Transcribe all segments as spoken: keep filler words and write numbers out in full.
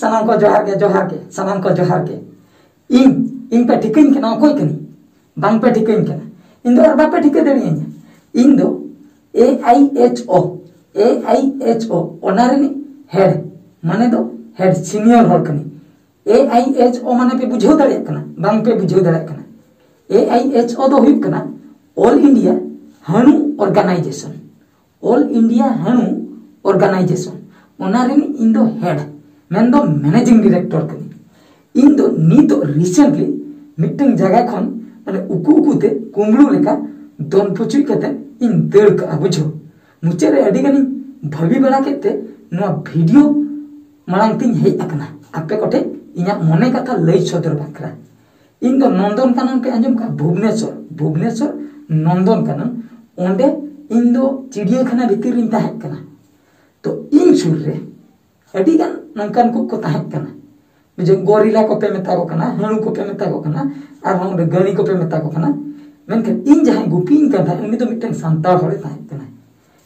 ᱥᱟᱱᱟᱢ ᱠᱚ ᱡᱚᱦᱟᱨ ᱜᱮ, ᱡᱚᱦᱟᱨ ᱜᱮ, ᱥᱟᱱᱟᱢ ᱠᱚ ᱡᱚᱦᱟᱨ ᱜᱮ᱾ ᱤᱧ, ᱤᱧ ᱯᱮ ᱴᱷᱤᱠᱟᱹᱧ ᱠᱟᱱᱟ, ᱚᱠᱚᱭ ᱠᱟᱹᱱᱟᱹᱧ? ᱵᱟᱝ ᱯᱮ ᱴᱷᱤᱠᱟᱹᱧ ᱠᱟᱱᱟ᱾ ᱤᱧ ᱫᱚ ᱟᱨ ᱵᱟᱯᱮ ᱴᱷᱤᱠᱟᱹ ᱫᱟᱲᱮᱭᱟᱹᱧᱟ᱾ ᱤᱧ ᱫᱚ AIHO, AIHO, ᱚᱱᱟ ᱨᱤᱱᱤᱡ head, ᱢᱟᱱᱮ ᱫᱚ head, senior ᱦᱚᱲ ᱠᱟᱹᱱᱟᱹᱧ᱾ AIHO ᱢᱟᱱᱮ ᱯᱮ ᱵᱩᱡᱷᱟᱹᱣ ᱫᱟᱲᱮᱭᱟᱜ ᱠᱟᱱᱟ? ᱵᱟᱝ ᱯᱮ ᱵᱩᱡᱷᱟᱹᱣ ᱫᱟᱲᱮᱭᱟᱜ ᱠᱟᱱᱟ᱾ AIHO ᱫᱚ ᱦᱩᱭᱩᱜ ᱠᱟᱱᱟ All India ᱦᱟᱹᱬᱩ Organization᱾ All India ᱦᱟᱹᱬᱩ Organization, ᱚᱱᱟ ᱨᱤᱱᱤᱡ ᱤᱧ ᱫᱚ head, ᱢᱮᱱᱫᱚ managing director ᱠᱟᱹᱱᱟᱹᱧ᱾ ᱤᱧ ᱫᱚ ᱱᱤᱛᱚᱜ recently ᱢᱤᱫᱴᱟᱝ ᱡᱟᱭᱜᱟ ᱠᱷᱚᱱ, ᱢᱟᱱᱮ, ᱩᱠᱩ ᱩᱠᱩ ᱛᱮ ᱠᱩᱢᱵᱽᱲᱩ ᱞᱮᱠᱟ ᱫᱚᱱ ᱯᱩᱪᱩᱡ ᱠᱟᱛᱮ ᱤᱧ ᱫᱟᱹᱲ ᱠᱟᱜᱼᱟ, ᱵᱩᱡᱷᱟᱹᱣ᱾ ᱢᱩᱪᱟᱹᱫ ᱨᱮ ᱟᱹᱰᱤ ᱜᱟᱱᱤᱧ ᱵᱷᱟᱹᱵᱤ ᱵᱟᱲᱟ ᱠᱮᱫ ᱛᱮ ᱱᱚᱣᱟ video ᱢᱟᱲᱟᱝ ᱛᱤᱧ ᱦᱮᱡ ᱟᱠᱟᱱᱟ, ᱟᱯᱮ ᱠᱚᱴᱷᱮᱱ ᱤᱧᱟᱜ ᱢᱚᱱᱮ ᱠᱟᱛᱷᱟ ᱞᱟᱹᱭ ᱥᱚᱫᱚᱨ ᱵᱟᱠᱷᱨᱟ᱾ ᱤᱧ ᱫᱚ ᱱᱚᱱᱫᱚᱱ ᱠᱟᱱᱚᱱ ᱯᱮ ᱟᱸᱡᱚᱢ ᱠᱟᱜᱼᱟ? ᱵᱷᱩᱵᱽᱱᱮᱥᱚᱨ, ᱵᱷᱩᱵᱽᱱᱮᱥᱚᱨ ᱱᱚᱱᱫᱚᱱ ᱠᱟᱱᱚᱱ, ᱚᱸᱰᱮ ᱤᱧ ᱫᱚ ᱪᱤᱲᱤᱭᱟᱹᱠᱷᱟᱱᱟ ᱵᱷᱤᱛᱤᱨ ᱨᱤᱧ ᱛᱟᱦᱮᱸ ᱠᱟᱱᱟ᱾ ᱛᱚ ᱤᱧ ᱥᱩᱨ ᱨᱮ ᱟᱹᱰᱤ ᱜᱟᱱ ᱱᱚᱝᱠᱟᱱ ᱠᱚ ᱠᱚ ᱛᱟᱦᱮᱸ ᱠᱟᱱᱟ, ᱵᱩᱡᱷᱟᱹᱣ, gorilla ᱠᱚᱯᱮ ᱢᱮᱛᱟ ᱠᱚ ᱠᱟᱱᱟ, ᱦᱟᱹᱬᱩ ᱠᱚᱯᱮ ᱢᱮᱛᱟ ᱠᱚ ᱠᱟᱱᱟ, ᱟᱨᱦᱚᱸ ᱚᱸᱰᱮ ᱜᱟᱹᱲᱤ ᱠᱚᱯᱮ ᱢᱮᱛᱟ ᱠᱚ ᱠᱟᱱᱟ᱾ ᱢᱮᱱᱠᱷᱟᱱ ᱤᱧ ᱡᱟᱦᱟᱸᱭ ᱜᱩᱯᱤᱧ ᱠᱟᱱ ᱛᱟᱦᱮᱸᱫ, ᱩᱱᱤ ᱫᱚ ᱢᱤᱫᱴᱟᱝ ᱥᱟᱱᱛᱟᱲ ᱦᱚᱲᱮ ᱛᱟᱦᱮᱸ ᱠᱟᱱᱟ᱾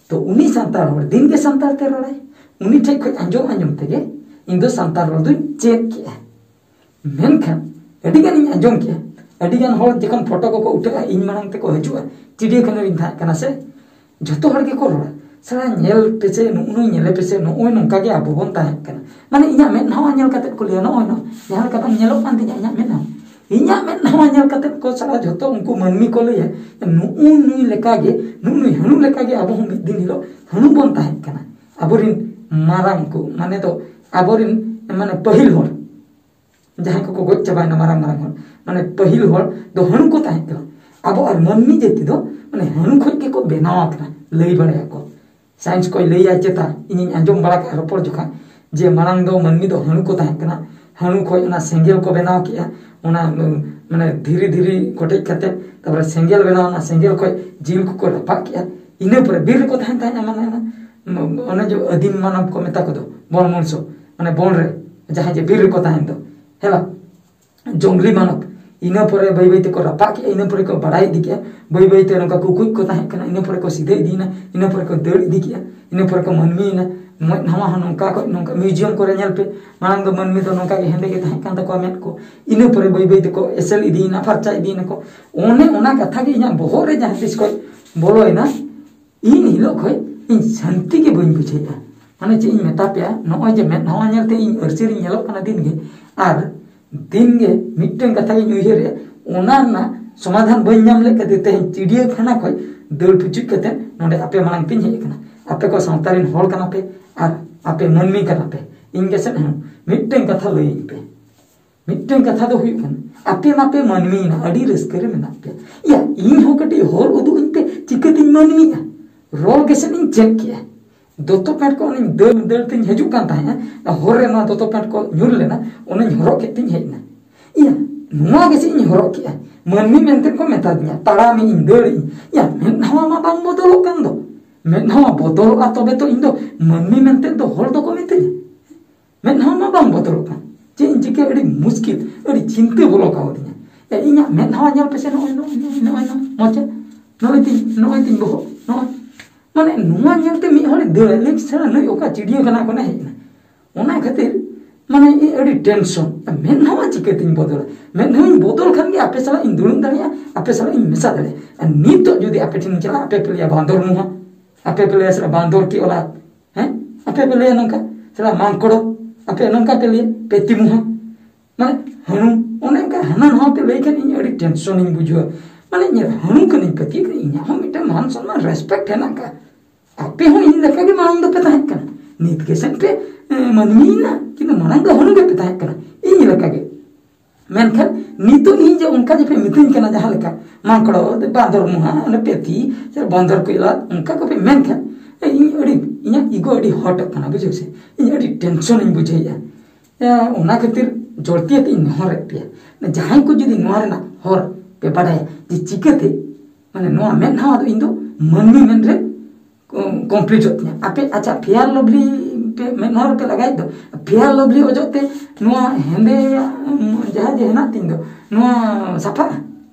ᱛᱚ ᱩᱱᱤ ᱥᱟᱱᱛᱟᱲ ᱦᱚᱲ ᱫᱤᱱ ᱜᱮ ᱥᱟᱱᱛᱟᱲ ᱛᱮ ᱨᱚᱲᱟᱭ᱾ ᱩᱱᱤ ᱴᱷᱮᱡ ᱠᱷᱚᱡ ᱟᱸᱡᱚᱢ ᱟᱸᱡᱚᱢ ᱛᱮᱜᱮ ᱤᱧ ᱫᱚ ᱥᱟᱱᱛᱟᱲ ᱨᱚᱲ ᱫᱚᱧ ᱪᱮᱫ ᱠᱮᱜᱼᱟ᱾ ᱢᱮᱱᱠᱷᱟᱱ ᱟᱹᱰᱤ ᱜᱟᱱᱤᱧ ᱟᱸᱡᱚᱢ ᱠᱮᱜᱼᱟ, ᱟᱹᱰᱤ ᱜᱟᱱ ᱦᱚᱲ ᱡᱚᱠᱷᱚᱱ ᱯᱷᱳᱴᱳ ᱠᱚᱠᱚ ᱩᱴᱷᱟᱹᱜᱼᱟ, ᱤᱧ ᱢᱟᱲᱟᱝ ᱛᱮᱠᱚ ᱦᱤᱡᱩᱜᱼᱟ, ᱪᱤᱲᱤᱭᱟᱹᱠᱷᱟᱱᱟ ᱨᱤᱧ ᱛᱟᱦᱮᱸ ᱠᱟᱱᱟ ᱥᱮ, ᱡᱷᱚᱛᱚ ᱦᱚᱲ ᱜᱮᱠᱚ ᱨᱚᱲᱟ, "ᱥᱟᱞᱟ ᱧᱮᱞ ᱯᱮᱥᱮ, ᱱᱩᱜᱼᱩ ᱱᱩᱭ ᱧᱮᱞᱮ ᱯᱮᱥᱮ, ᱱᱚᱜᱼᱚᱭ ᱱᱚᱝᱠᱟ ᱜᱮ ᱟᱵᱚ ᱵᱚᱱ ᱛᱟᱦᱮᱸ ᱠᱟᱱᱟ᱾" ᱢᱟᱱᱮ ᱤᱧᱟᱹᱜ ᱢᱮᱫ ᱱᱟᱣᱟ ᱧᱮᱞ ᱠᱟᱛᱮ ᱠᱚ ᱞᱟᱹᱭᱟ, "ᱱᱚᱜᱼᱚᱭ ᱱᱚᱣᱟ ᱡᱟᱦᱟᱸ ᱞᱮᱠᱟ ᱵᱟᱝ ᱧᱮᱞᱚᱜ ᱠᱟᱱ ᱛᱤᱧᱟ ᱤᱧᱟᱹᱜ ᱢᱮᱫ ᱱᱟᱣᱟ, ᱤᱧᱟᱹᱜ ᱢᱮᱫ ᱱᱟᱣᱟ ᱧᱮᱞ ᱠᱟᱛᱮ ᱠᱚ ᱥᱟᱞᱟ ᱡᱷᱚᱛᱚ ᱩᱱᱠᱩ ᱢᱟᱹᱱᱢᱤ ᱠᱚ ᱞᱟᱹᱭᱟ, ᱱᱩᱜᱼᱩ ᱱᱩᱭ ᱞᱮᱠᱟ ᱜᱮ, ᱱᱩᱜᱼᱩ ᱱᱩᱭ ᱦᱟᱹᱬᱩ ᱞᱮᱠᱟ ᱜᱮ ᱟᱵᱚ ᱦᱚᱸ ᱢᱤᱫ ᱫᱤᱱ ᱦᱤᱞᱳᱜ ᱦᱟᱹᱬᱩ ᱵᱚᱱ ᱛᱟᱦᱮᱸ ᱠᱟᱱᱟ, ᱟᱵᱚᱨᱮᱱ ᱢᱟᱨᱟᱝ ᱠᱚ, ᱢᱟᱱᱮ ᱫᱚ ᱟᱵᱚᱨᱮᱱ, ᱢᱟᱱᱮ ᱯᱟᱹᱦᱤᱞ ᱦᱚᱲ, ᱡᱟᱦᱟᱸᱭ ᱠᱚᱠᱚ ᱜᱚᱡ ᱪᱟᱵᱟᱭᱮᱱᱟ, ᱢᱟᱨᱟᱝ ᱢᱟᱨᱟᱝ ᱦᱚᱲ, ᱢᱟᱱᱮ ᱯᱟᱹᱦᱤᱞ ᱦᱚᱲ ᱫᱚ ᱦᱟᱹᱬᱩ ᱠᱚ ᱛᱟᱦᱮᱸ ᱠᱟᱱᱟ᱾ ᱟᱵᱚ ᱟᱨ ᱢᱟᱹᱱᱢᱤ ᱡᱟᱹᱛᱤ ᱫᱚ ᱢᱟᱱᱮ ᱦᱟᱹᱬᱩ ᱠᱷᱚᱡ ᱜᱮᱠᱚ ᱵᱮᱱᱟᱣ ᱟᱠᱟᱱᱟ, ᱞᱟᱹᱭ ᱵᱟᱲᱟᱭᱟᱠᱚ᱾ ᱥᱟᱭᱮᱱᱥ ᱠᱚᱭ ᱞᱟᱹᱭᱟ ᱪᱮᱛᱟ, ᱤᱧᱤᱧ ᱟᱸᱡᱚᱢ ᱵᱟᱲᱟ ᱠᱟᱜᱼᱟ ᱨᱚᱯᱚᱲ ᱡᱚᱠᱷᱟ, ᱡᱮ ᱢᱟᱲᱟᱝ ᱫᱚ ᱢᱟᱹᱱᱢᱤ ᱫᱚ ᱦᱟᱹᱬᱩ ᱠᱚ ᱛᱟᱦᱮᱸ ᱠᱟᱱᱟ, ᱦᱟᱹᱬᱩ ᱠᱷᱚᱡ ᱚᱱᱟ ᱥᱮᱸᱜᱮᱞ ᱠᱚ ᱵᱮᱱᱟᱣ ᱠᱮᱜᱼᱟ, ᱚᱱᱟ, ᱩᱢ, ᱢᱟᱱᱮ ᱫᱷᱤᱨᱤ ᱫᱷᱤᱨᱤ ᱠᱚᱴᱮᱡ ᱠᱟᱛᱮ, ᱛᱟᱨᱯᱚᱨᱮ ᱥᱮᱸᱜᱮᱞ ᱵᱮᱱᱟᱣ, ᱚᱱᱟ ᱥᱮᱸᱜᱮᱞ ᱠᱷᱚᱡ ᱡᱤᱞ ᱠᱚᱠᱚ ᱨᱟᱯᱟᱜ ᱠᱮᱜᱼᱟ, ᱤᱱᱟᱹ ᱯᱚᱨᱮ ᱵᱤᱨ ᱨᱮᱠᱚ ᱛᱟᱦᱮᱱ ᱛᱟᱦᱮᱸᱫ, ᱢᱟᱱᱮ ᱚᱱᱟ, ᱚᱱᱮ ᱡᱮ ᱟᱹᱫᱤᱢ ᱢᱟᱱᱚᱵ ᱠᱚ ᱢᱮᱛᱟ ᱠᱚᱫᱚ, ᱵᱚᱱ ᱢᱚᱱᱥᱚ, ᱢᱟᱱᱮ ᱵᱚᱱ ᱨᱮ, ᱡᱟᱦᱟᱸᱭ ᱡᱮ ᱵᱤᱨ ᱨᱮᱠᱚ ᱛᱟᱦᱮᱱ ᱫᱚ, ᱦᱮᱞᱟ, ᱡᱚᱝᱜᱞᱤ ᱢᱟᱱᱚᱵ, ᱤᱱᱟᱹ ᱯᱚᱨᱮ ᱵᱟᱹᱭ ᱵᱟᱹᱭ ᱛᱮᱠᱚ ᱨᱟᱯᱟᱜ ᱠᱮᱜᱼᱟ, ᱤᱱᱟᱹ ᱯᱚᱨᱮ ᱠᱚ ᱵᱟᱲᱟᱭ ᱤᱫᱤ ᱠᱮᱜᱼᱟ, ᱵᱟᱹᱭ ᱵᱟᱹᱭ ᱛᱮ ᱱᱚᱝᱠᱟ ᱠᱩᱠᱩᱡ ᱠᱚ ᱛᱟᱦᱮᱸ ᱠᱟᱱᱟ, ᱤᱱᱟᱹ ᱯᱚᱨᱮ ᱠᱚ ᱥᱤᱫᱷᱟᱹ ᱤᱫᱤᱭᱮᱱᱟ, ᱤᱱᱟᱹ ᱯᱚᱨᱮ ᱠᱚ ᱫᱟᱹᱲ ᱤᱫᱤ ᱠᱮᱜᱼᱟ, ᱤᱱᱟᱹ ᱯᱚᱨᱮ ᱠᱚ ᱢᱟᱹᱱᱢᱤᱭᱮᱱᱟ᱾ ᱢᱮᱫ ᱱᱟᱣᱟ ᱦᱚᱸ ᱱᱚᱝᱠᱟ ᱠᱷᱚᱡ ᱱᱚᱝᱠᱟ ᱢᱤᱭᱩᱡᱤᱭᱟᱢ ᱠᱚᱨᱮ ᱧᱮᱞ ᱯᱮ, ᱢᱟᱲᱟᱝ ᱫᱚ ᱢᱟᱹᱱᱢᱤ ᱫᱚ ᱱᱚᱝᱠᱟ ᱜᱮ ᱦᱮᱸᱫᱮ ᱜᱮ ᱛᱟᱦᱮᱸ ᱠᱟᱱ ᱛᱟᱠᱚᱣᱟ ᱢᱮᱫ ᱠᱚ, ᱤᱱᱟᱹ ᱯᱚᱨᱮ ᱵᱟᱹᱭ ᱵᱟᱹᱭ ᱛᱮᱠᱚ ᱮᱥᱮᱞ ᱤᱫᱤᱭᱮᱱᱟ, ᱯᱷᱟᱨᱪᱟ ᱤᱫᱤᱭᱮᱱᱟ ᱠᱚ᱾ ᱚᱱᱮ ᱚᱱᱟ ᱠᱟᱛᱷᱟ ᱜᱮ ᱤᱧᱟᱹᱜ ᱵᱚᱦᱚᱜ ᱨᱮ ᱡᱟᱦᱟᱸ ᱛᱤᱥ ᱠᱷᱚᱡ ᱵᱚᱞᱚᱭᱮᱱᱟ, ᱤᱱ ᱦᱤᱞᱳᱜ ᱠᱷᱚᱡ ᱤᱧ ᱥᱟᱱᱛᱤ ᱜᱮ ᱵᱟᱹᱧ ᱵᱩᱡᱷᱟᱹᱣᱮᱫᱼᱟ᱾ ᱢᱟᱱᱮ ᱪᱮᱫ ᱤᱧ ᱢᱮᱛᱟ ᱯᱮᱭᱟ, ᱱᱚᱜᱼᱚᱭ ᱡᱮ ᱢᱮᱫ ᱱᱟᱣᱟ ᱧᱮᱞᱛᱮ ᱤᱧ ᱟᱹᱨᱥᱤ ᱨᱤᱧ ᱧᱮᱞᱚᱜ ᱠᱟᱱᱟ ᱫᱤᱱ ᱜᱮ, ᱟᱨ ᱫᱤᱱ ᱜᱮ ᱢᱤᱫᱴᱮᱱ ᱠᱟᱛᱷᱟ ᱜᱤᱧ ᱩᱭᱦᱟᱹᱨᱮᱫᱼᱟ, ᱚᱱᱟ ᱨᱮᱱᱟᱜ ᱥᱚᱢᱟᱫᱷᱟᱱ ᱵᱟᱹᱧ ᱧᱟᱢ ᱞᱮᱫ ᱠᱷᱟᱹᱛᱤᱨ ᱛᱮᱦᱮᱧ ᱪᱤᱲᱤᱭᱟᱹᱠᱷᱟᱱᱟ ᱠᱷᱚᱡ ᱫᱟᱹᱲ ᱯᱩᱪᱩᱡ ᱠᱟᱛᱮ ᱱᱚᱰᱮ ᱟᱯᱮ ᱢᱟᱲᱟᱝ ᱛᱤᱧ ᱦᱮᱡ ᱟᱠᱟᱱᱟ᱾ ᱟᱯᱮ ᱠᱚ ᱥᱟᱶᱛᱟ ᱨᱮᱱ ᱦᱚᱲ ᱠᱟᱱᱟ ᱯᱮ ᱟᱨ ᱟᱯᱮ ᱢᱟᱹᱱᱢᱤ ᱠᱟᱱᱟ ᱯᱮ᱾ ᱤᱧ ᱜᱮᱥᱮ ᱦᱮᱸ, ᱢᱤᱫᱴᱮᱱ ᱠᱟᱛᱷᱟ ᱞᱟᱹᱭᱟᱹᱧ ᱯᱮ᱾ ᱢᱤᱫᱴᱮᱱ ᱠᱟᱛᱷᱟ ᱫᱚ ᱦᱩᱭᱩᱜ ᱠᱟᱱᱟ, ᱟᱯᱮ ᱢᱟᱯᱮ ᱢᱟᱹᱱᱢᱤᱭᱮᱱᱟ, ᱟᱹᱰᱤ ᱨᱟᱹᱥᱠᱟᱹ ᱨᱮ ᱢᱮᱱᱟᱜ ᱯᱮᱭᱟ᱾ ᱭᱟ, ᱤᱧ ᱦᱚᱸ ᱠᱟᱹᱴᱤᱡ ᱦᱚᱨ ᱩᱫᱩᱜ ᱟᱹᱧ ᱯᱮ, ᱪᱤᱠᱟᱹᱛᱤᱧ ᱢᱟᱹᱱᱢᱤᱜᱼᱟ? ᱨᱚᱲ ᱜᱮᱥᱮ ᱤᱧ ᱪᱮᱫ ᱠᱮᱜᱼᱟ᱾ ᱫᱚᱛᱚ ᱯᱮᱱᱴ ᱠᱚ ᱚᱱᱮᱧ ᱫᱟᱹᱲ ᱫᱟᱹᱲ ᱛᱤᱧ ᱦᱤᱡᱩᱜ ᱠᱟᱱ ᱛᱟᱦᱮᱸᱜᱼᱟ, ᱦᱚᱨ ᱨᱮ ᱱᱚᱣᱟ ᱫᱚᱛᱚ ᱯᱮᱱᱴ ᱠᱚ ᱧᱩᱨ ᱞᱮᱱᱟ, ᱚᱱᱟᱧ ᱦᱚᱨᱚᱜ ᱠᱮᱫ ᱛᱤᱧ ᱦᱮᱡ ᱮᱱᱟ᱾ ᱤᱭᱟᱹ, ᱱᱚᱣᱟ ᱜᱮᱥᱮ ᱤᱧ ᱦᱚᱨᱚᱜ ᱠᱮᱜᱼᱟ, ᱢᱟᱹᱱᱢᱤ ᱢᱮᱱᱛᱮ ᱠᱚ ᱢᱮᱛᱟ ᱫᱤᱧᱟ, ᱛᱟᱲᱟᱢᱤᱧ, ᱫᱟᱹᱲᱤᱧ᱾ ᱭᱟ, ᱢᱮᱫᱦᱟᱣᱟ ᱢᱟ ᱵᱟᱝ ᱵᱚᱫᱚᱞᱚᱜ ᱠᱟᱱ ᱫᱚ᱾ ᱢᱮᱫᱦᱟᱣᱟ ᱵᱚᱫᱚᱞᱚᱜᱼᱟ ᱛᱚᱵᱮ ᱛᱚ ᱤᱧ ᱫᱚ ᱢᱟᱹᱱᱢᱤ ᱢᱮᱱᱛᱮ ᱫᱚ ᱦᱚᱲ ᱫᱚᱠᱚ ᱢᱤᱛᱟᱹᱧᱟ᱾ ᱢᱮᱫᱦᱟᱣᱟ ᱢᱟ ᱵᱟᱝ ᱵᱚᱫᱚᱞᱚᱜ ᱠᱟᱱ᱾ ᱪᱮᱫ ᱤᱧ ᱪᱤᱠᱟᱹᱭᱟ? ᱟᱹᱰᱤ ᱢᱩᱥᱠᱤᱞ, ᱟᱹᱰᱤ ᱪᱤᱱᱛᱟᱹ ᱵᱚᱞᱚ ᱠᱟᱣᱫᱤᱧᱟ᱾ ᱭᱟ, ᱤᱧᱟᱹᱜ ᱢᱮᱫᱦᱟᱣᱟ ᱧᱮᱞ ᱯᱮᱥᱮ, ᱱᱚᱜᱼᱚᱭ, ᱱᱚᱜᱼᱚᱭ, ᱱᱚᱜᱼᱚᱭ, ᱱᱚᱜᱼᱚᱭ, ᱱᱚᱜᱼᱚᱭ, ᱢᱚᱪᱟ, ᱱᱚᱜᱼᱚᱭ ᱛᱤᱧ, ᱱᱚᱜᱼᱚᱭ ᱛᱤᱧ ᱵᱚᱦᱚᱜ, ᱱᱚᱜᱼᱚᱭ᱾ ᱢᱟᱱᱮ ᱱᱚᱣᱟ ᱧᱮᱞᱛᱮ ᱢᱤᱫ ᱦᱚᱲᱮ ᱫᱟᱹᱲᱟ, ᱞᱟᱹᱭ, "ᱥᱟᱞᱟ ᱱᱩᱭ ᱚᱠᱟ ᱪᱤᱲᱤᱭᱟᱹᱠᱷᱟᱱᱟ ᱠᱷᱚᱱᱮ ᱦᱮᱡ ᱮᱱᱟ?" ᱚᱱᱟ ᱠᱷᱟᱹᱛᱤᱨ ᱢᱟᱱᱮ ᱤᱧ ᱟᱹᱰᱤ ᱴᱮᱱᱥᱚᱱ᱾ ᱢᱮᱫᱦᱟᱣᱟ ᱪᱤᱠᱟᱹᱛᱤᱧ ᱵᱚᱫᱚᱞᱟ? ᱢᱮᱫᱦᱟᱣᱟᱧ ᱵᱚᱫᱚᱞ ᱠᱷᱟᱱ ᱜᱮ ᱟᱯᱮ ᱥᱟᱞᱟᱜ ᱤᱧ ᱫᱩᱲᱩᱵ ᱫᱟᱲᱮᱭᱟᱜᱼᱟ, ᱟᱯᱮ ᱥᱟᱞᱟᱜ ᱤᱧ ᱢᱮᱥᱟ ᱫᱟᱲᱮᱭᱟᱜᱼᱟ᱾ ᱟᱨ ᱱᱤᱛᱚᱜ ᱡᱩᱫᱤ ᱟᱯᱮ ᱴᱷᱮᱱ ᱤᱧ ᱪᱟᱞᱟᱜᱼᱟ, ᱟᱯᱮ ᱯᱮ ᱞᱟᱹᱭᱟ, "ᱵᱟᱸᱫᱚᱨ ᱢᱩᱦᱟ", ᱟᱯᱮ ᱯᱮ ᱞᱟᱹᱭᱟ, "ᱥᱟᱞᱟ ᱵᱟᱸᱫᱚᱨ ᱠᱤ ᱚᱞᱟᱫ", ᱦᱮᱸ? ᱟᱯᱮ ᱯᱮ ᱞᱟᱹᱭᱟ ᱱᱚᱝᱠᱟ, "ᱥᱟᱞᱟ ᱢᱟᱝᱠᱚᱲᱚ", ᱟᱯᱮ ᱱᱚᱝᱠᱟ ᱯᱮ ᱞᱟᱹᱭᱟ, "ᱯᱮᱛᱤ ᱢᱩᱦᱟ", ᱢᱟᱱᱮ ᱦᱟᱹᱱᱩ, ᱚᱱᱮ ᱚᱱᱠᱟ ᱦᱟᱱᱟ ᱱᱟᱣᱟ ᱯᱮ ᱞᱟᱹᱭ ᱠᱷᱟᱱ ᱤᱧ ᱟᱹᱰᱤ ᱴᱮᱱᱥᱚᱱᱤᱧ ᱵᱩᱡᱷᱟᱹᱣᱟ᱾ ᱢᱟᱱᱮ ᱤᱧ ᱦᱟᱹᱱᱩ ᱠᱟᱹᱱᱟᱹᱧ, ᱯᱟᱹᱛᱭᱟᱹᱣ ᱠᱟᱹᱱᱟᱹᱧ, ᱤᱧᱟᱹᱜ ᱦᱚᱸ ᱢᱤᱫᱴᱟᱝ ᱢᱟᱱ ᱥᱚᱱᱢᱟᱱ, ᱨᱮᱥᱯᱮᱠᱴ ᱦᱮᱱᱟᱜ ᱟᱠᱟᱫ᱾ ᱟᱯᱮ ᱦᱚᱸ ᱤᱧ ᱞᱮᱠᱟ ᱜᱮ ᱢᱟᱲᱟᱝ ᱫᱚᱯᱮ ᱛᱟᱦᱮᱸ ᱠᱟᱱᱟ, ᱱᱤᱛ ᱜᱮ ᱥᱮᱱ ᱯᱮ, ᱮ, ᱢᱟᱹᱱᱢᱤᱭᱮᱱᱟ, ᱠᱤᱱᱛᱩ ᱢᱟᱲᱟᱝ ᱫᱚ ᱦᱟᱹᱱᱩ ᱜᱮᱯᱮ ᱛᱟᱦᱮᱸ ᱠᱟᱱᱟ, ᱤᱧ ᱞᱮᱠᱟ ᱜᱮ᱾ ᱢᱮᱱᱠᱷᱟᱱ ᱱᱤᱛᱚᱜ ᱤᱧ ᱡᱮ ᱚᱱᱠᱟ ᱡᱮᱯᱮ ᱢᱤᱛᱟᱹᱧ ᱠᱟᱱᱟ, ᱡᱟᱦᱟᱸ ᱞᱮᱠᱟ ᱢᱟᱠᱲᱚ, ᱵᱟᱸᱫᱚᱨ ᱢᱩᱦᱟ, ᱚᱱᱮ ᱯᱮᱛᱤ, ᱥᱮ ᱵᱚᱱᱫᱚᱨ ᱠᱚ ᱤᱞᱟᱫ, ᱚᱱᱠᱟ ᱠᱚᱯᱮ ᱢᱮᱱᱠᱷᱟᱱ, ᱮ, ᱤᱧ ᱟᱹᱰᱤ, ᱤᱧᱟᱹᱜ ᱤᱜᱳ ᱟᱹᱰᱤ ᱦᱚᱴᱚᱜ ᱠᱟᱱᱟ, ᱵᱩᱡᱷᱟᱹᱣ ᱥᱮ? ᱤᱧ ᱟᱹᱰᱤ ᱴᱮᱱᱥᱚᱱᱤᱧ ᱵᱩᱡᱷᱟᱹᱣᱮᱫᱼᱟ᱾ ᱮ, ᱚᱱᱟ ᱠᱷᱟᱹᱛᱤᱨ ᱡᱚᱲᱛᱤ ᱟᱛᱮ ᱤᱧ ᱱᱮᱦᱚᱨᱮᱫ ᱯᱮᱭᱟ, ᱡᱟᱦᱟᱸᱭ ᱠᱚ ᱡᱩᱫᱤ ᱱᱚᱣᱟ ᱨᱮᱱᱟᱜ ᱦᱚᱨ ᱯᱮ ᱵᱟᱰᱟᱭᱟ ᱡᱮ ᱪᱤᱠᱟᱹᱛᱮ, ᱢᱟᱱᱮ ᱱᱚᱣᱟ ᱢᱮᱫᱦᱟᱣᱟ ᱫᱚ ᱤᱧ ᱫᱚ ᱢᱟᱹᱱᱢᱤ ᱢᱮᱱ ᱨᱮ ᱠᱚᱢᱯᱞᱤᱴᱚᱜ ᱛᱤᱧᱟ᱾ ᱟᱯᱮ, ᱟᱪᱪᱷᱟ, ᱯᱷᱮᱭᱟᱨ ᱞᱚᱵᱷᱞᱤ ᱯᱮ ᱢᱮᱫᱦᱟᱣᱟ ᱨᱮᱯᱮ ᱞᱟᱜᱟᱭᱮᱫ ᱫᱚ, ᱯᱷᱮᱭᱟᱨ ᱞᱚᱵᱷᱞᱤ ᱚᱡᱚᱜ ᱛᱮ ᱱᱚᱣᱟ ᱦᱮᱸᱫᱮ ᱡᱟᱦᱟᱸ ᱡᱮ ᱦᱮᱱᱟᱜ ᱛᱤᱧ ᱫᱚ, ᱱᱚᱣᱟ ᱥᱟᱯᱷᱟᱜᱼᱟ?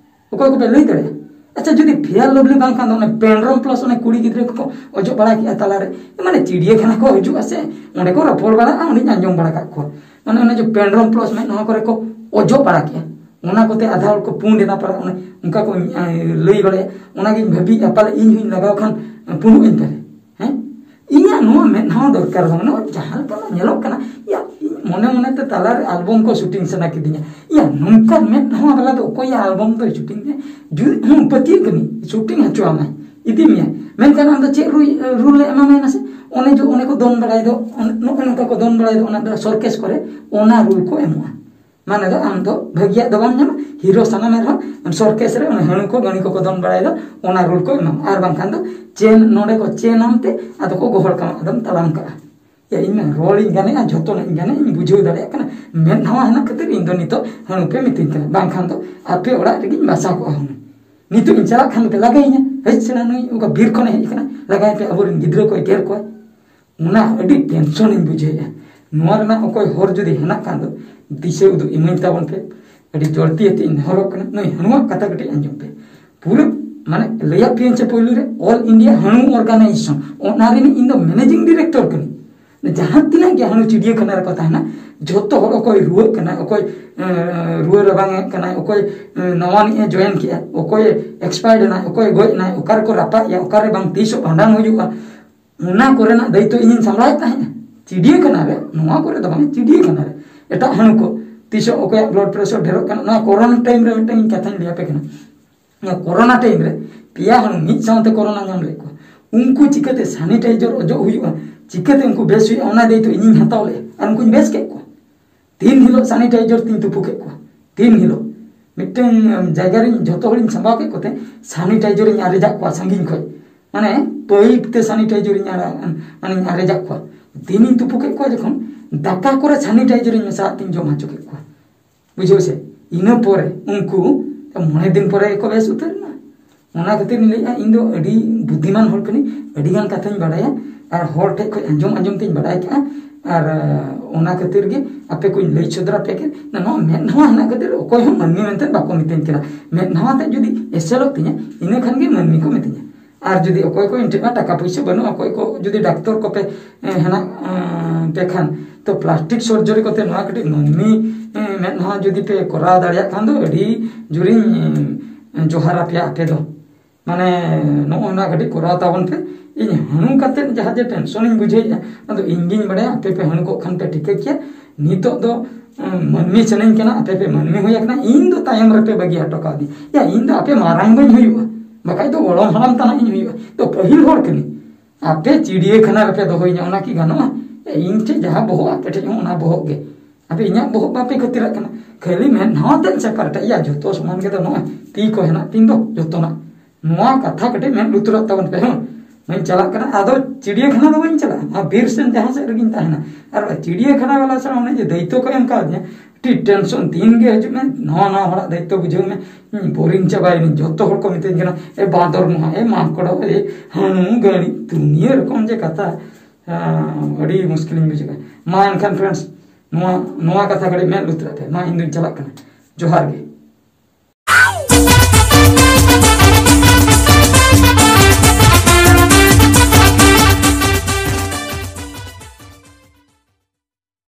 ᱚᱠᱚᱭ ᱠᱚᱯᱮ ᱞᱟᱹᱭ ᱫᱟᱲᱮᱭᱟᱜᱼᱟ? ᱟᱪᱪᱷᱟ, ᱡᱩᱫᱤ ᱯᱷᱮᱭᱟᱨ ᱞᱚᱵᱷᱞᱤ ᱵᱟᱝ ᱠᱷᱟᱱ ᱫᱚ ᱚᱱᱟ ᱯᱮᱱᱰᱨᱚᱢ ᱯᱞᱟᱥ ᱚᱱᱟ ᱠᱩᱲᱤ ᱜᱤᱫᱽᱨᱟᱹ ᱠᱚᱠᱚ ᱚᱡᱚᱜ ᱵᱟᱲᱟ ᱠᱮᱜᱼᱟ ᱛᱟᱞᱟᱨᱮ, ᱢᱟᱱᱮ ᱪᱤᱲᱤᱭᱟᱹᱠᱷᱟᱱᱟ ᱠᱚ ᱦᱤᱡᱩᱜᱼᱟ ᱥᱮ, ᱚᱸᱰᱮ ᱠᱚ ᱨᱚᱯᱚᱲ ᱵᱟᱲᱟᱜᱼᱟ, ᱚᱸᱰᱮᱧ ᱟᱸᱡᱚᱢ ᱵᱟᱲᱟ ᱠᱟᱜ ᱠᱚᱣᱟ᱾ ᱢᱟᱱᱮ ᱚᱱᱮ ᱡᱮ ᱯᱮᱱᱰᱨᱚᱢ ᱯᱞᱟᱥ ᱢᱮᱫ ᱱᱚᱣᱟ ᱠᱚᱨᱮ ᱠᱚ ᱚᱡᱚᱜ ᱵᱟᱲᱟ ᱠᱮᱜᱼᱟ, ᱚᱱᱟ ᱠᱚᱛᱮ ᱟᱫᱷᱟ ᱦᱚᱲ ᱠᱚ ᱯᱩᱸᱰ ᱮᱱᱟ ᱯᱟᱞᱮ, ᱚᱱᱮ ᱚᱱᱠᱟ ᱠᱚ ᱞᱟᱹᱭ ᱵᱟᱲᱟᱭᱟ᱾ ᱚᱱᱟᱜᱤᱧ ᱵᱷᱟᱹᱵᱤᱭᱮᱫᱼᱟ, ᱯᱟᱞᱮ ᱤᱧ ᱦᱚᱸᱧ ᱞᱟᱜᱟᱣ ᱠᱷᱟᱱ ᱯᱩᱸᱰᱩᱜ ᱟᱹᱧ ᱯᱟᱞᱮ᱾ ᱦᱮᱸ, ᱤᱧᱟᱹᱜ ᱱᱚᱣᱟ ᱢᱮᱫᱦᱟ ᱫᱚᱨᱠᱟᱨ ᱵᱟᱝ, ᱱᱚᱜᱼᱚᱭ ᱡᱟᱦᱟᱸ ᱞᱮᱠᱟ ᱧᱮᱞᱚᱜ ᱠᱟᱱᱟ᱾ ᱭᱟ, ᱤᱧ ᱢᱚᱱᱮ ᱢᱚᱱᱮᱛᱮ ᱛᱟᱞᱟᱨᱮ ᱟᱞᱵᱚᱢ ᱠᱚ ᱥᱩᱴᱤᱝ ᱥᱟᱱᱟ ᱠᱤᱫᱤᱧᱟ᱾ ᱭᱟ, ᱱᱚᱝᱠᱟᱱ ᱢᱮᱫᱦᱟ ᱵᱟᱞᱟ ᱫᱚ ᱚᱠᱚᱭᱟᱜ ᱟᱞᱵᱚᱢ ᱫᱚᱭ ᱥᱩᱴᱤᱝ ᱢᱮ? ᱡᱩᱫᱤ ᱦᱚᱸ ᱯᱟᱹᱛᱭᱟᱹᱜ ᱠᱟᱹᱱᱟᱹᱧ, ᱥᱩᱴᱤᱝ ᱦᱚᱪᱚ ᱟᱢᱟᱭ, ᱤᱫᱤ ᱢᱮᱭᱟ, ᱢᱮᱱᱠᱷᱟᱱ ᱟᱢ ᱫᱚ ᱪᱮᱫ ᱨᱩᱞ ᱮ ᱮᱢᱟᱢᱟᱭ ᱢᱟᱥᱮ? ᱚᱱᱮ ᱡᱮ ᱚᱱᱮ ᱠᱚ ᱫᱚᱱ ᱵᱟᱲᱟᱭ ᱫᱚ, ᱚᱱ-, ᱱᱚᱜᱼᱚᱭ ᱱᱚᱝᱠᱟ ᱠᱚ ᱫᱚᱱ ᱵᱟᱲᱟᱭ ᱫᱚ, ᱚᱱᱟ ᱫᱚ ᱥᱚᱨᱠᱮᱥ ᱠᱚᱨᱮ ᱚᱱᱟ ᱨᱩᱞ ᱠᱚ ᱮᱢᱚᱜᱼᱟ᱾ ᱢᱟᱱᱮ ᱫᱚ ᱟᱢ ᱫᱚ ᱵᱷᱟᱹᱜᱤᱭᱟᱜ ᱫᱚ ᱵᱟᱢ ᱧᱟᱢᱟ, ᱦᱤᱨᱳ ᱥᱟᱱᱟᱢ ᱮ ᱨᱮᱦᱚᱸ ᱥᱚᱨᱠᱮᱥ ᱨᱮ ᱚᱱᱟ ᱦᱟᱹᱬᱩ ᱠᱚ ᱜᱟᱹᱬᱤ ᱠᱚᱠᱚ ᱫᱚᱱ ᱵᱟᱲᱟᱭ ᱫᱚ, ᱚᱱᱟ ᱨᱩᱞ ᱠᱚ ᱮᱢᱟᱢᱟ᱾ ᱟᱨ ᱵᱟᱝᱠᱷᱟᱱ ᱫᱚ ᱪᱮᱱ, ᱱᱚᱰᱮ ᱠᱚ ᱪᱮᱱ ᱟᱢ ᱛᱮ ᱟᱫᱚ ᱠᱚ ᱜᱚᱦᱚᱲ ᱠᱟᱢᱟ, ᱟᱫᱚᱢ ᱛᱟᱲᱟᱢ ᱠᱟᱜᱼᱟ᱾ ᱭᱟ, ᱤᱧ ᱢᱟ ᱨᱚᱲᱤᱧ ᱜᱟᱱᱮᱜᱼᱟ, ᱡᱷᱚᱛᱚᱱᱟᱜ ᱤᱧ ᱜᱟᱱᱮᱜᱼᱟ, ᱤᱧ ᱵᱩᱡᱷᱟᱹᱣ ᱫᱟᱲᱮᱭᱟᱜ ᱠᱟᱱᱟ᱾ ᱢᱮᱫ ᱱᱟᱣᱟ ᱦᱮᱱᱟᱜ ᱠᱷᱟᱹᱛᱤᱨ ᱤᱧ ᱫᱚ ᱱᱤᱛᱚᱜ ᱦᱟᱹᱬᱩ ᱯᱮ ᱢᱤᱛᱟᱹᱧ ᱠᱟᱱᱟ, ᱵᱟᱝᱠᱷᱟᱱ ᱫᱚ ᱟᱯᱮ ᱚᱲᱟᱜ ᱨᱮᱜᱮᱧ ᱵᱟᱥᱟ ᱠᱚᱜᱼᱟ ᱦᱩᱱᱟᱹᱝ᱾ ᱱᱤᱛᱚᱜ ᱤᱧ ᱪᱟᱞᱟᱜ ᱠᱷᱟᱱ ᱫᱚᱯᱮ ᱞᱟᱜᱟᱭᱤᱧᱟ, "ᱦᱮᱡ ᱥᱮᱬᱟ ᱱᱩᱭ ᱚᱠᱟ ᱵᱤᱨ ᱠᱷᱚᱱᱮ ᱦᱮᱡ ᱟᱠᱟᱱᱟ, ᱞᱟᱜᱟᱭ ᱯᱮ, ᱟᱵᱚᱨᱮᱱ ᱜᱤᱫᱽᱨᱟᱹ ᱠᱚᱭ ᱜᱮᱨ ᱠᱚᱣᱟ᱾" ᱚᱱᱟ ᱟᱹᱰᱤ ᱴᱮᱱᱥᱚᱱ ᱤᱧ ᱵᱩᱡᱷᱟᱹᱣᱮᱫᱼᱟ᱾ ᱱᱚᱣᱟ ᱨᱮᱱᱟᱜ ᱚᱠᱚᱭ ᱦᱚᱨ ᱡᱩᱫᱤ ᱦᱮᱱᱟᱜ ᱠᱷᱟᱱ ᱫᱚ ᱫᱤᱥᱟᱹ ᱩᱫᱩᱜ ᱤᱢᱟᱹᱧ ᱛᱟᱵᱚᱱ ᱯᱮ᱾ ᱟᱹᱰᱤ ᱡᱚᱞᱫᱤ ᱟᱛᱮ ᱤᱧ ᱱᱮᱦᱚᱨᱚᱜ ᱠᱟᱱᱟ, ᱱᱩᱭ ᱦᱟᱹᱱᱩᱣᱟᱜ ᱠᱟᱛᱷᱟ ᱠᱟᱹᱴᱤᱡ ᱟᱸᱡᱚᱢ ᱯᱮ᱾ ᱯᱩᱨᱟᱹ ᱢᱟᱱᱮ ᱞᱟᱹᱭᱟᱫ ᱯᱮᱭᱟᱹᱧ ᱥᱮ ᱯᱳᱭᱞᱳ ᱨᱮ, All India ᱦᱟᱹᱱᱩ Organization, ᱚᱱᱟ ᱨᱤᱱᱤᱡ ᱤᱧ ᱫᱚ managing director ᱠᱟᱹᱱᱟᱹᱧ᱾ ᱡᱟᱦᱟᱸ ᱛᱤᱱᱟᱹᱜ ᱜᱮ ᱦᱟᱹᱱᱩ ᱪᱤᱲᱤᱭᱟᱹᱠᱷᱟᱱᱟ ᱨᱮᱠᱚ ᱛᱟᱦᱮᱱᱟ, ᱡᱷᱚᱛᱚ ᱦᱚᱲ, ᱚᱠᱚᱭ ᱨᱩᱣᱟᱹᱜ ᱠᱟᱱᱟ, ᱚᱠᱚᱭ, ᱮᱸ, ᱨᱩᱣᱟᱹ ᱨᱟᱵᱟᱝ ᱮᱫ ᱠᱟᱱᱟᱭ, ᱚᱠᱚᱭ, ᱮᱸ, ᱱᱟᱣᱟ ᱱᱤᱡ ᱮ join ᱠᱮᱜᱼᱟ, ᱚᱠᱚᱭ expire ᱮᱱᱟᱭ, ᱚᱠᱚᱭ ᱜᱚᱡ ᱮᱱᱟᱭ, ᱚᱠᱟ ᱨᱮᱠᱚ ᱨᱟᱯᱟᱜ ᱮᱭᱟ, ᱚᱠᱟᱨᱮ ᱵᱟᱝ ᱛᱤᱥᱚᱜ ᱵᱷᱟᱸᱰᱟᱱ ᱦᱩᱭᱩᱜᱼᱟ, ᱚᱱᱟ ᱠᱚᱨᱮᱱᱟᱜ ᱫᱟᱭᱤᱛᱛᱚ ᱤᱧᱤᱧ ᱥᱟᱢᱵᱲᱟᱣᱮᱫ ᱛᱟᱦᱮᱸᱫ᱾ ᱪᱤᱲᱤᱭᱟᱹᱠᱷᱟᱱᱟ ᱨᱮ, ᱱᱚᱣᱟ ᱠᱚᱨᱮ ᱫᱚ ᱵᱟᱝ, ᱪᱤᱲᱤᱭᱟᱹᱠᱷᱟᱱᱟ ᱨᱮ ᱮᱴᱟᱜ ᱦᱟᱹᱱᱩ ᱠᱚ, ᱛᱤᱥᱚᱜ ᱚᱠᱚᱭᱟᱜ blood pressure ᱰᱷᱮᱨᱚᱜ ᱠᱟᱱᱟ, ᱱᱚᱣᱟ ᱠᱚᱨᱳᱱᱟ time ᱨᱮ ᱢᱤᱫᱴᱟᱝ ᱤᱧ ᱠᱟᱛᱷᱟᱧ ᱞᱟᱹᱭ ᱟᱯᱮ ᱠᱟᱱᱟ᱾ ᱱᱚᱣᱟ ᱠᱚᱨᱳᱱᱟ time ᱨᱮ ᱯᱮᱭᱟ ᱦᱟᱹᱱᱩ ᱢᱤᱫ ᱥᱟᱶᱛᱮ ᱠᱚᱨᱳᱱᱟ ᱧᱟᱢ ᱞᱮᱫ ᱠᱚᱣᱟ᱾ ᱩᱱᱠᱩ ᱪᱤᱠᱟᱹᱛᱮ sanitizer ᱚᱡᱚᱜ ᱦᱩᱭᱩᱜᱼᱟ, ᱪᱤᱠᱟᱹᱛᱮ ᱩᱱᱠᱩ ᱵᱮᱥ ᱦᱩᱭᱩᱜᱼᱟ, ᱚᱱᱟ ᱫᱟᱭᱤᱛᱛᱚ ᱤᱧᱤᱧ ᱦᱟᱛᱟᱣ ᱞᱮᱫᱼᱟ ᱟᱨ ᱩᱱᱠᱩᱧ ᱵᱮᱥ ᱠᱮᱫ ᱠᱚᱣᱟ᱾ ᱛᱤᱱ ᱦᱤᱞᱳᱜ sanitizer ᱛᱤᱧ ᱛᱩᱯᱩ ᱠᱮᱫ ᱠᱚᱣᱟ, ᱛᱤᱱ ᱦᱤᱞᱳᱜ ᱢᱤᱫᱴᱟᱝ, ᱮᱢ, ᱡᱟᱭᱜᱟ ᱨᱤᱧ ᱡᱷᱚᱛᱚ ᱦᱚᱲᱤᱧ ᱥᱟᱢᱵᱟᱣ ᱠᱮᱫ ᱠᱚᱛᱮ sanitizer ᱤᱧ ᱟᱨᱮᱡᱟᱜ ᱠᱚᱣᱟ ᱥᱟᱺᱜᱤᱧ ᱠᱷᱚᱡ, ᱢᱟᱱᱮ ᱯᱟᱭᱤᱯ ᱛᱮ sanitizer ᱤᱧ ᱟᱨ-, ᱢᱟᱱᱮᱧ ᱟᱨᱮᱡᱟᱜ ᱠᱚᱣᱟ᱾ ᱫᱤᱱᱤᱧ ᱛᱩᱯᱩ ᱠᱮᱫ ᱠᱚᱣᱟ ᱡᱚᱠᱷᱚᱱ, ᱫᱟᱠᱟ ᱠᱚᱨᱮ sanitizer ᱤᱧ ᱢᱮᱥᱟᱣᱟᱜ ᱛᱤᱧ ᱡᱚᱢ ᱦᱚᱪᱚ ᱠᱮᱫ ᱠᱚᱣᱟ, ᱵᱩᱡᱷᱟᱹᱣ ᱥᱮ᱾ ᱤᱱᱟᱹ ᱯᱚᱨᱮ ᱩᱱᱠᱩ ᱢᱚᱬᱮ ᱫᱤᱱ ᱯᱚᱨᱮ ᱜᱮᱠᱚ ᱵᱮᱥ ᱩᱛᱟᱹᱨ ᱮᱱᱟ᱾ ᱚᱱᱟ ᱠᱷᱟᱹᱛᱤᱨ ᱤᱧ ᱞᱟᱹᱭᱮᱫᱼᱟ, ᱤᱧ ᱫᱚ ᱟᱹᱰᱤ ᱵᱩᱫᱽᱫᱷᱤᱢᱟᱱ ᱦᱚᱲ ᱠᱟᱹᱱᱟᱹᱧ, ᱟᱹᱰᱤ ᱜᱟᱱ ᱠᱟᱛᱷᱟᱧ ᱵᱟᱲᱟᱭᱟ, ᱟᱨ ᱦᱚᱲ ᱴᱷᱮᱡ ᱠᱷᱚᱡ ᱟᱸᱡᱚᱢ ᱟᱸᱡᱚᱢ ᱛᱤᱧ ᱵᱟᱲᱟᱭ ᱠᱟᱜᱼᱟ᱾ ᱟᱨ ᱚᱱᱟ ᱠᱷᱟᱹᱛᱤᱨ ᱜᱮ ᱟᱯᱮ ᱠᱚᱧ ᱞᱟᱹᱭ ᱥᱚᱫᱚᱨ ᱟᱯᱮ ᱠᱟᱱᱟ᱾ ᱱᱚᱣᱟ ᱢᱮᱫ ᱱᱟᱣᱟ ᱦᱮᱱᱟᱜ ᱠᱷᱟᱹᱛᱤᱨ ᱚᱠᱚᱭ ᱦᱚᱸ ᱢᱟᱹᱱᱢᱤ ᱢᱮᱱᱛᱮ ᱵᱟᱠᱚ ᱢᱤᱛᱟᱹᱧ ᱠᱟᱱᱟ᱾ ᱢᱮᱫ ᱱᱟᱣᱟ ᱛᱮ ᱡᱩᱫᱤ ᱮᱥᱮᱞᱚᱜ ᱛᱤᱧᱟ, ᱤᱱᱟᱹ ᱠᱷᱟᱱ ᱜᱮ ᱢᱟᱹᱱᱢᱤ ᱠᱚ ᱢᱤᱛᱟᱹᱧᱟ᱾ ᱟᱨ ᱡᱩᱫᱤ ᱚᱠᱚᱭ ᱠᱚ ᱤᱧ ᱴᱷᱮᱱ ᱢᱟ ᱴᱟᱠᱟ ᱯᱩᱭᱥᱟᱹ ᱵᱟᱹᱱᱩᱜᱼᱟ, ᱚᱠᱚᱭ ᱠᱚ ᱡᱩᱫᱤ ᱰᱟᱠᱛᱚᱨ ᱠᱚᱯᱮ ᱦᱮᱱᱟᱜ ᱯᱮ ᱠᱷᱟᱱ, ᱛᱚ ᱯᱞᱟᱥᱴᱤᱠ ᱥᱟᱨᱡᱟᱨᱤ ᱠᱚᱛᱮ ᱱᱚᱣᱟ ᱠᱟᱹᱴᱤᱡ ᱢᱟᱹᱱᱢᱤ ᱢᱮᱫ ᱱᱟᱣᱟ ᱡᱩᱫᱤ ᱯᱮ ᱠᱚᱨᱟᱣ ᱫᱟᱲᱮᱭᱟᱜ ᱠᱷᱟᱱ ᱫᱚ ᱟᱹᱰᱤ ᱡᱳᱨᱤᱧ ᱡᱚᱦᱟᱨ ᱟᱯᱮᱭᱟ ᱟᱯᱮ ᱫᱚ᱾ ᱢᱟᱱᱮ ᱱᱚᱜᱼᱚ ᱱᱚᱣᱟ ᱠᱟᱹᱴᱤᱡ ᱠᱚᱨᱟᱣ ᱛᱟᱵᱚᱱ ᱯᱮ᱾ ᱤᱧ ᱦᱟᱹᱱᱩ ᱠᱟᱛᱮ ᱡᱟᱦᱟᱸ ᱡᱮ ᱴᱮᱱᱥᱚᱱᱤᱧ ᱵᱩᱡᱷᱟᱹᱣᱮᱫᱼᱟ, ᱟᱫᱚ ᱤᱧ ᱜᱤᱧ ᱵᱟᱲᱟᱭᱟ, ᱟᱯᱮ ᱯᱮ ᱦᱟᱹᱱᱩ ᱠᱚᱜ ᱠᱷᱟᱱ ᱯᱮ ᱴᱷᱤᱠᱟᱹ ᱠᱮᱭᱟ᱾ ᱱᱤᱛᱚᱜ ᱫᱚ ᱢᱟᱹᱱᱢᱤ ᱥᱟᱱᱟᱧ ᱠᱟᱱᱟ, ᱟᱯᱮ ᱯᱮ ᱢᱟᱹᱱᱢᱤ ᱦᱩᱭ ᱟᱠᱟᱱᱟ, ᱤᱧ ᱫᱚ ᱛᱟᱭᱚᱢ ᱨᱮᱯᱮ ᱵᱟᱹᱜᱤ ᱦᱚᱴᱚ ᱠᱟᱣᱫᱤᱧ᱾ ᱭᱟ, ᱤᱧ ᱫᱚ ᱟᱯᱮ ᱢᱟᱨᱟᱝ ᱵᱟᱹᱧ ᱦᱩᱭᱩᱜᱼᱟ, ᱵᱟᱠᱷᱟᱡ ᱫᱚ ᱜᱚᱲᱚᱢ ᱦᱟᱲᱟᱢ ᱛᱟᱱᱟᱜ ᱤᱧ ᱦᱩᱭᱩᱜᱼᱟ᱾ ᱛᱚ ᱯᱟᱹᱦᱤᱞ ᱦᱚᱲ ᱠᱟᱹᱱᱟᱹᱧ᱾ ᱟᱯᱮ ᱪᱤᱲᱤᱭᱟᱹᱠᱷᱟᱱᱟ ᱨᱮᱯᱮ ᱫᱚᱦᱚᱭᱤᱧᱟ, ᱚᱱᱟ ᱠᱤ ᱜᱟᱱᱚᱜᱼᱟ? ᱤᱧ ᱴᱷᱮᱡ ᱡᱟᱦᱟᱸ ᱵᱚᱦᱚᱜ, ᱟᱯᱮ ᱴᱷᱮᱡ ᱦᱚᱸ ᱚᱱᱟ ᱵᱚᱦᱚᱜ ᱜᱮ᱾ ᱟᱯᱮ ᱤᱧᱟᱹᱜ ᱵᱚᱦᱚᱜ ᱵᱟᱯᱮ ᱠᱷᱟᱹᱛᱤᱨᱟᱜ ᱠᱟᱱᱟ, ᱠᱷᱟᱹᱞᱤ ᱢᱮᱫ ᱱᱟᱣᱟ ᱛᱮᱫ ᱥᱮᱯᱟᱨᱮᱴᱟ᱾ ᱭᱟ, ᱡᱚᱛᱚ ᱥᱚᱢᱟᱱ ᱜᱮ ᱫᱚ ᱱᱚᱜᱼᱚᱭ ᱛᱤ ᱠᱚ ᱦᱮᱱᱟᱜ ᱛᱤᱧ ᱫᱚ ᱡᱚᱛᱚᱱᱟᱜ᱾ ᱱᱚᱣᱟ ᱠᱟᱛᱷᱟ ᱠᱟᱹᱴᱤᱡ ᱢᱮᱫ ᱞᱩᱛᱩᱨᱟᱜ ᱛᱟᱵᱚᱱ ᱯᱮ᱾ ᱦᱮᱸ, ᱢᱟᱧ ᱪᱟᱞᱟᱜ ᱠᱟᱱᱟ, ᱟᱫᱚ ᱪᱤᱲᱤᱭᱟᱹᱠᱷᱟᱱᱟ ᱫᱚ ᱵᱟᱹᱧ ᱪᱟᱞᱟᱜᱼᱟ, ᱱᱚᱣᱟ ᱵᱤᱨ ᱥᱮᱱ ᱡᱟᱦᱟᱸ ᱥᱮᱫ ᱨᱮᱜᱤᱧ ᱛᱟᱦᱮᱱᱟ᱾ ᱟᱨ ᱪᱤᱲᱤᱭᱟᱹᱠᱷᱟᱱᱟ ᱵᱟᱞᱟ ᱥᱟᱞᱟᱜ ᱚᱱᱮ ᱡᱮ ᱫᱟᱭᱤᱛᱛᱚ ᱠᱚ ᱮᱢ ᱠᱟᱣᱫᱤᱧᱟ, ᱟᱹᱰᱤ ᱴᱮᱱᱥᱚᱱ᱾ ᱫᱤᱱ ᱜᱮ ᱦᱤᱡᱩᱜ ᱢᱮ, ᱱᱟᱣᱟ ᱱᱟᱣᱟ ᱦᱚᱲᱟᱜ ᱫᱟᱭᱤᱛᱛᱚ ᱵᱩᱡᱷᱟᱹᱣ ᱢᱮ᱾ ᱤᱧ ᱵᱳᱨᱤᱝ ᱪᱟᱵᱟᱭᱮᱱᱟᱹᱧ, ᱡᱚᱛᱚ ᱦᱚᱲ ᱠᱚ ᱢᱤᱛᱟᱹᱧ ᱠᱟᱱᱟ, "ᱮ ᱵᱟᱸᱫᱚᱨ ᱢᱚᱦᱟ, ᱮ ᱢᱟᱠᱚᱲ, ᱮ ᱦᱟᱹᱱᱩ ᱜᱟᱹᱲᱤ", ᱫᱩᱱᱤᱭᱟᱹ ᱨᱚᱠᱚᱢ ᱡᱮ ᱠᱟᱛᱷᱟ᱾ ᱟᱹᱰᱤ ᱢᱩᱥᱠᱤᱞᱤᱧ ᱵᱩᱡᱷᱟᱹᱣᱟ᱾ ᱢᱟ ᱮᱱᱠᱷᱟᱱ friends, ᱱᱚᱣᱟ ᱱᱚᱣᱟ ᱠᱟᱛᱷᱟ ᱠᱟᱹᱴᱤᱡ ᱢᱮᱫ ᱞᱩᱛᱩᱨᱟᱜ ᱯᱮ᱾ ᱢᱟ ᱤᱧ ᱫᱩᱧ ᱪᱟᱞᱟᱜ ᱠᱟᱱᱟ, ᱡᱚᱦᱟᱨ ᱜᱮ᱾